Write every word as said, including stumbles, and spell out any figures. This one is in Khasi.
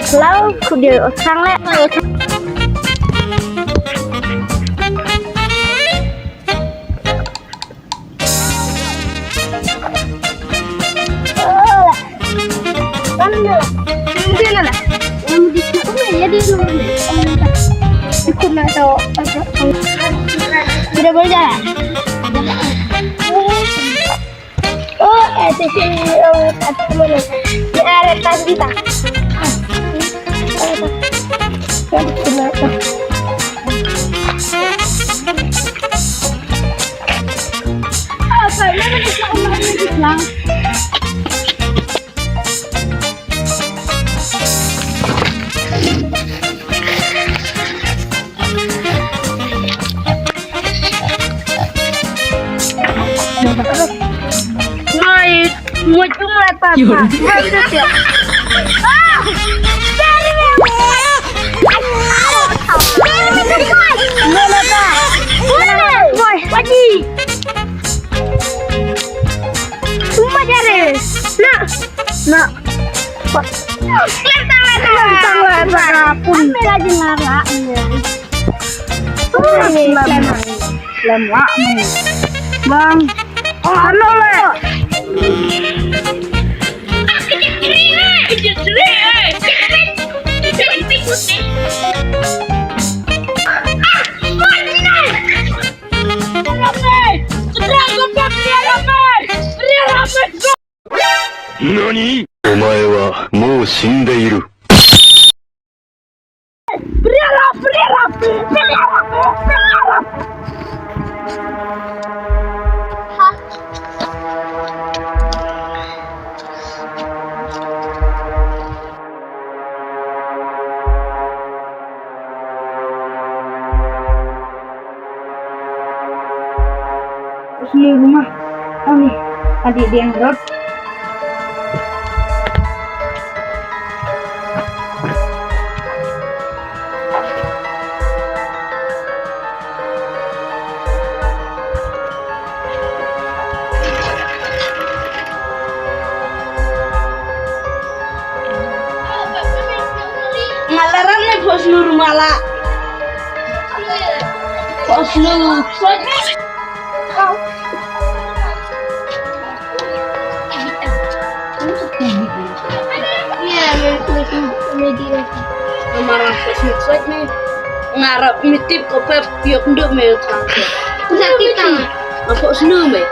Lau, ku dia otang le. Kita boleh jalan. Oh, eh, sisi, eh, satu mana? Ni ada tas kita. Nai, muat jumlah papa. Muat tu dia. Ah! Dari mana? Mana, Pak? Mana? Woi, Pak Ji. Cuma jare. Nak. Nak. Lentang, lentang. Lentang, lentang. Pun. Ambil aja ngarak. Lem, lem, lem, lem, lem. Bang. Oh, ano le? Nani? Omae wa mou shinde iru. Sini rumah. Ani, adik dia yang rot. Ngalaram ne phosnu rumala. Phosnu. Marang phosnu soi ne. Ngarap mitip ko pep yok nduk me. Phosnu me.